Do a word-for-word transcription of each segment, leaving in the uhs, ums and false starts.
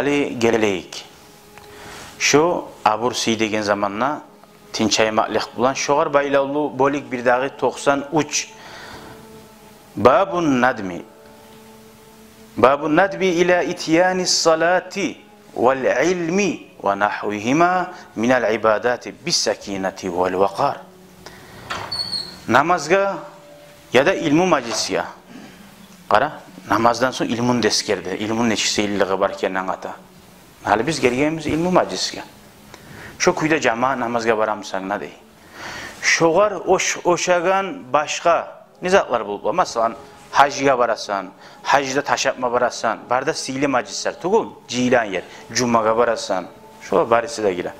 Гьали гелейик. Шо абур-сый деген заманда тынчаймакълыкъ булан шогъар байлавлу бёлюк бирдагъы токъсан уьч. Бабун надми. Бабун надби ила итьяни салати вал илми ва нахвигьима минал ибадати бис сакинати вал вакъар. Намазгъа яда илму мажлисге. Къара, намаздан сонг илмуну да эсгерди. Илмуну нечик сыйлылыгъы бар экенин англата. Гьали биз гелгенбиз илму мажлисге. Шо кюйде жамаат намазгъа барамысан, не дей? Шогъар ош-, ошагъан башгъа не затлар болуп бола? Масала, гьажгъа барасан, гьажда таш атма барасан, бары да сыйлы мажлислер тюгюлмю? Жыйылагъан ер, жумагъа барасан. Шолар барысы да гире.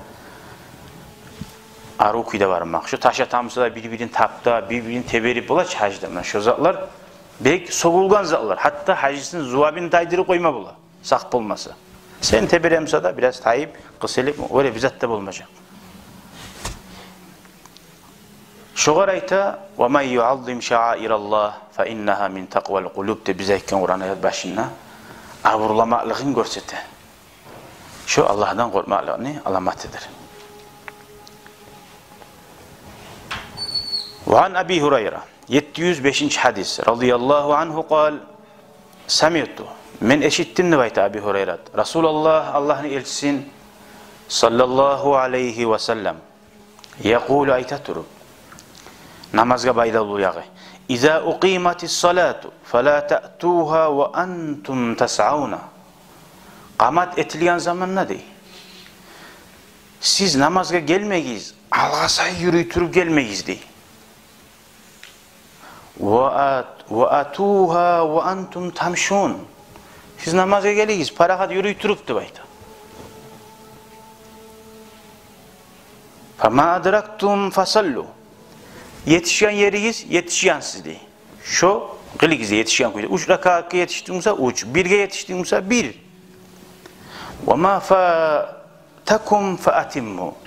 Арив кюйде бармакъ. Шо таш ата буса да бир-бирин тапта, бир-бирин теберип бола чы гьажда. Муна шо затлар бек сёгюлген затлар. Гьатта гьажисин зувабын тайдырып къойма бола, сакъ болмаса. Сен теберемиса да бираз тайып, къысылып, оьле бир зат да болмажакъ. Шогъар айта: «Ва ман юаззим шааираллагь фа иннагьа мин такъвал къулуб», — деп биз айтгъан Къуран аят башында, абурламакълыгъын гёрсете. Шо Аллагьдан къоркъмакълыкъны аламатыдыр. Ва ан Аби Гьурайра, етти юз бешинчи гьадис, радияллагьу ангьу къал: «Самиъту», мен эшитдим деп айта Аби Гьурайрат, Расулаллагь, Аллагьны элчисин, саллаллагьу алайгьи ва саллам, якъулу, айта туруп, намазгъа байлавлу ягъы: «Иза укъиматис салату фала таътугьа ва антум тасъавна». Къамат этилген заманда, дей, сиз намазгъа гелмегиз, алгъасай юрюй туруп гелмегиз, дей. «Ва ат-, ва атугьа ва антум тамшун». Сиз намазгъа гелигиз парахат юрюй туруп, деп айта. «Фама адрактум фасаллу». Етишген еригиз, етишгенсиз, дей. Шо къылыгъыз, етишген кюйде. Уьч ракаатгъа етишдинг буса, уьч. Бирге етишдинг буса, бир. «Ва ма фа-, такум фа атимму».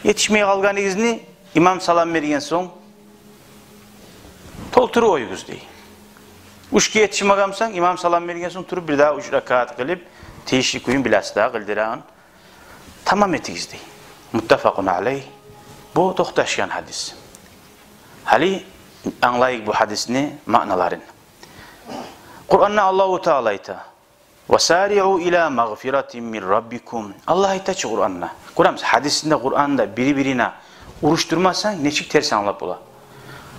Етишмей къалгъаныгъызны имам салам берген сонг толтуруп къоюгъуз, дей. Уьчге етишмеген бусанг, имам салам берген сонг туруп, бирдагъы уьч ракаат къылып, тийишли кюйюн биласыз дагъы къылдырагъан, тамам этигиз, дей. Муттафакъун алайгь. Бу токъташгъан гьадис. Гьали англайыкъ бу гьадисни маъналарын. Къуранда Аллагьу Таала айта: «Ва сариъу ила магъфиратин мин раббикум». Аллагь айта чы Къуранда. Гёремисиз, гьадисинде, Къуранда бири-бирине урушдурмасанг, нечик терс англап бола.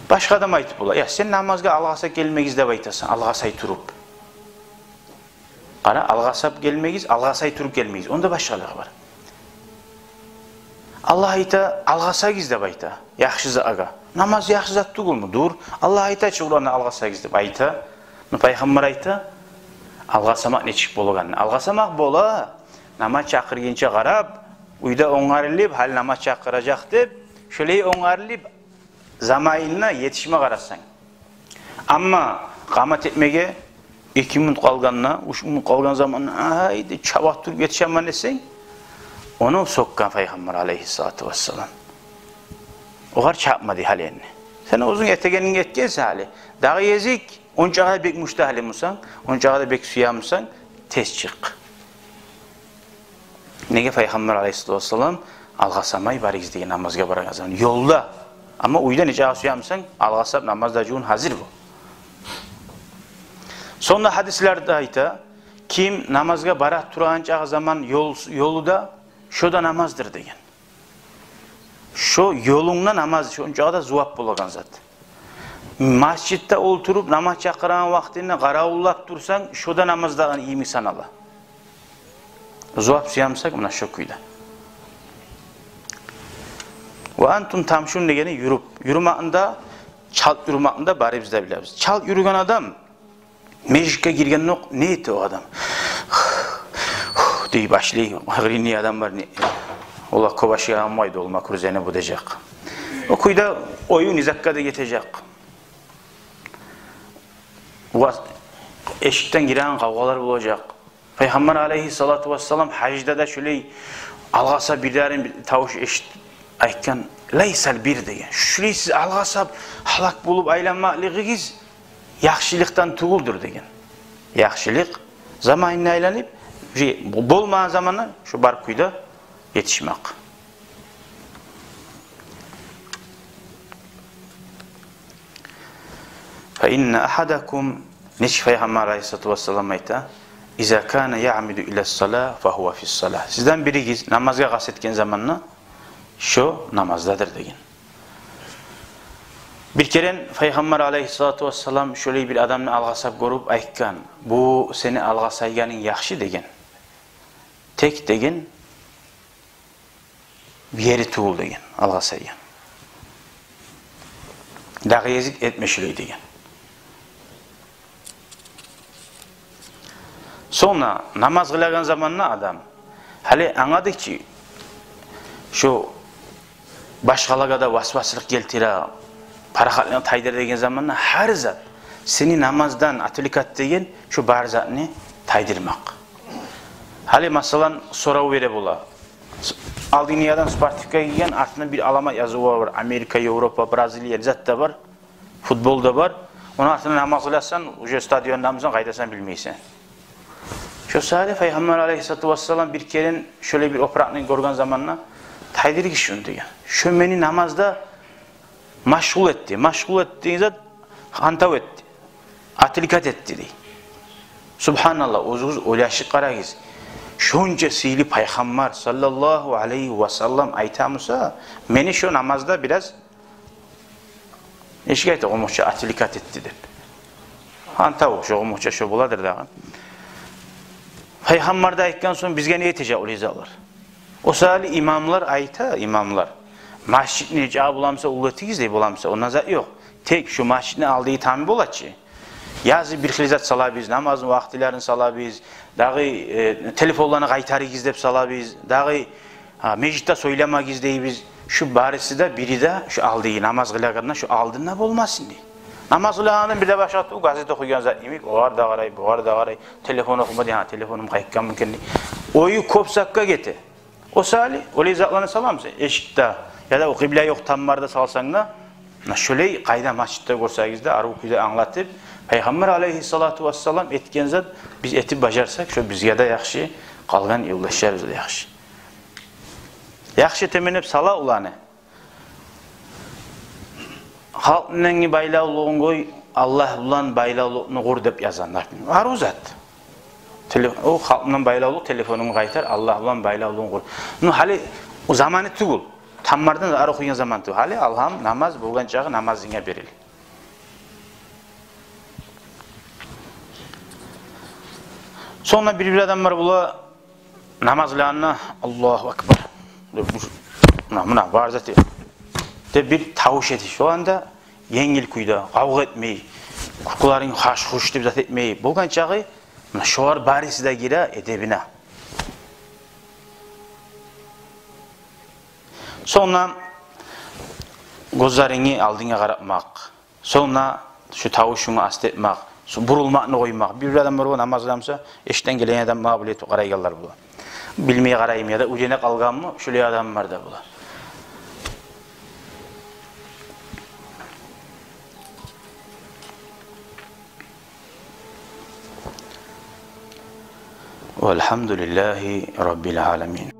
Башгъа адам айтып бола: «Я, сен намазгъа алгъасап гелмегиз деп айтасан, алгъасай туруп». Къара, алгъасап гелмегиз, алгъасай туруп гелмегиз. Онда башгъалыгъы бар. Аллагь айта, алгъасагъыз деп айта яхшы затгъа. Намаз яхшы зат тюгюлмю? Дюр. Аллагь айта чы Къуранда алгъасагъыз деп айта. Ну, Пайхаммар айта алгъасамакъ нечик болагъанын. Алгъасамакъ бола, намаз чакъыргъынча къарап, уьйде онгарылып, гьали намаз чакъыражакъ деп, шолай онгарылып, заманына етишме къарасанг. Амма къамат этмеге эки минут къалгъанда, уьч минут къалгъан заманда, гьайда чаба туруп етишемен десенг, ону сёкген Пайхаммар алайгьиссалату вассалам. Огъар чапма дей гьали энни. Сен оьзюнг этегенингни этгенсен гьали. Дагъы гезик, ончакъы да бек муштагьлы бусанг, ончакъы да бек сюе бусанг, тез чыкъ. Неге? Пайхаммар алайгьиссалату вассалам алгъасамай барыгъыз деген намазгъа барагъан заман ёлда. Амма уьйде нечакъы сюе бусанг, алгъасап намаз да жувун, гьазир бол. Сонг да гьадислерде айта: ким намазгъа бара турагъан чакъы заман ёл, ёлу да, шо да намаздыр деген. Шо ёлунгда намаз, шончакъы да зувап болагъан зат. Межитде олтуруп намаз чакъырагъан вакътингде къаравуллап турсанг, шо да намаздагъы йимик санала. Зувап сюе бусанг, муна шо кюйде. «Ва антум тамшун» дегени юрюп, юрюмекни де, чалт юрюмекни де барыбыз да билебиз. Чалт юрюген адам межитге гиргендокъ не эте о адам? Дей башлай. Гьырини адам бар, не, олар кёп ашайгъан къойду, ол макрузени будажакъ. О кюйде оюн изакка да гетежек. Ва эшикден гиреген къавгъалар болажакъ. Пайхаммар алайгьиссалату вассалам гьажда да шолай алгъаса бирдагъы бир тавуш эшит-, айтгъан: «Лайсал бир», — деген. Шулай сиз алгъасап, гьалак болуп айланмакълыгъыгъыз яхшылыкъдан тюгюлдюр деген. Яхшылыкъ заманына айланып, Уже болмагъан заманда шо бар кюйде етишмек. Фа инна ахадакум, нечик Пайхаммар алайгьиссалату вассалам айта, иза кана яъмиду ила ссала, фа гьува фи ссала. Сизден биригиз намазгъа къаст этген заманда, шо намаздадыр деген. Бир керен Пайхаммар алайгьиссалату вассалам шолай бир адамны алгъасап гёрюп айтгъан: «Бу сени алгъасайгъанынг яхшы, — деген. — Тек, — деген, — бу ери тюгюл, — деген, — алгъасайгъан. Дагъы гезик этме шолай», — деген. Сонг да намаз къылагъан заманда адам, гьали англадыкъ чы, шо башгъалагъа да васваслыкъ гелтире, парахатлыкъны тайдыра деген заманда, гьар зат сени намаздан отвлекать этеген, шо бар затны тайдырмакъ. Гьали, масала, сорав бере бола. Алдынгда адам спортивка гийген, артында бир аламат языву бар, Америка, Европа, Бразилия, зат да бар, футбол да бар. Ону артында намаз къыласан, уже стадиондамысан, къайдасан билмейсен. Шо саялы Пайхаммар алайгьиссалату вассалам бир керен шолай бир опуракъны гёрген заманда: «Тайдыргъыз шуну, — деген. — Шо мени намазда машгъул этди». Машгъул этди деген зат, гьантав этди, отвлекать этди, дей. Субгьаналлагь, оьзюгюз ойлашып къарагъыз. Шонча сыйлы Пайхаммар саллаллагьу алайгьи васаллам айта буса, мени шо намазда бираз, нечик айта къумукъча, отвлекать этди деп. Гьантав, шо къумукъча шо боладыр дагъы. Пайхаммар да айтгъан сонг, бизге не этежек олай затлар? О саялы имамлар айта, имамлар, межитни нечакъы боламыса уллу этигиз дей, боламыса, онда зат ёкъ. Тек шо межитни алдыгъы тамы бола чы, язып бир хыйлы зат салабыз, намазны вакътилерин салабыз, дагъы, э, телефонланы къайтарыгъыз деп салабыз, дагъы, гьа, межитде сёйлемегиз дейбиз. Шо барысы да, бири де шо алдыгъы, намаз къылагъанда шо алдында болмасын дей. Намаз къылагъандан бир де башгъа тюгюл, газет охуйгъан зат йимик, огъар да къарай, бугъар да къарай, телефон охума дей, гьа, телефонум къайтгъанмы экен дей. Ою кёп затгъа гете. О саялы олай затланы саламыса эшикде, яда о къыбла ёкъ тамбарда салсанг да, муна шолай къайда межитде гёрсегиз де, арив кюйде англатып, Пайхаммар алайгьиссалату вассалам этген зат биз этип бажарсакъ, шо бизге де яхшы, къалгъан ёлдашларыбызгъа да яхшы. Яхшы этемен деп сала уланы. Халкъ булангъы байлавлугъун къой, Аллагь булан байлавлукъну къур деп язгъан. Арив зат. Теле-, о халкъ булан байлавлукъ, телефонунгну къайтар, Аллагь булан байлавлугъун къур. Ну, гьали о заманы тюгюл. Тамбардан да арив охуйгъан заман тюгюл. Гьали алгьам, намаз болгъан чагъы намазынга берил. Сонг да бир-бир адамлар бола, намаз къылагъанда «Аллагьу акбар» деп, муна, муна бар зат деп, деп бир тавуш этип, шо анда енгил кюйде, къавгъа этмей, кюркюлерин хаш-хуш деп зат этмей. Болгъан чагъы, муна шолар барысы да гире эдебине. Сонг да гёзлерингни алдынга къаратмакъ. Сонг да шу тавушунгну аст этмек, шу бурулмакъны къоймакъ. Бир-бир адамлар бар, намаз къыламыса, эшикден гелген адам магъа булай этип къарайгъанлар бола. Билмей къараймы яда уьйренип къалгъанмы, шулай адамлар да бола. Валгьамдулиллагьи раббил аламин.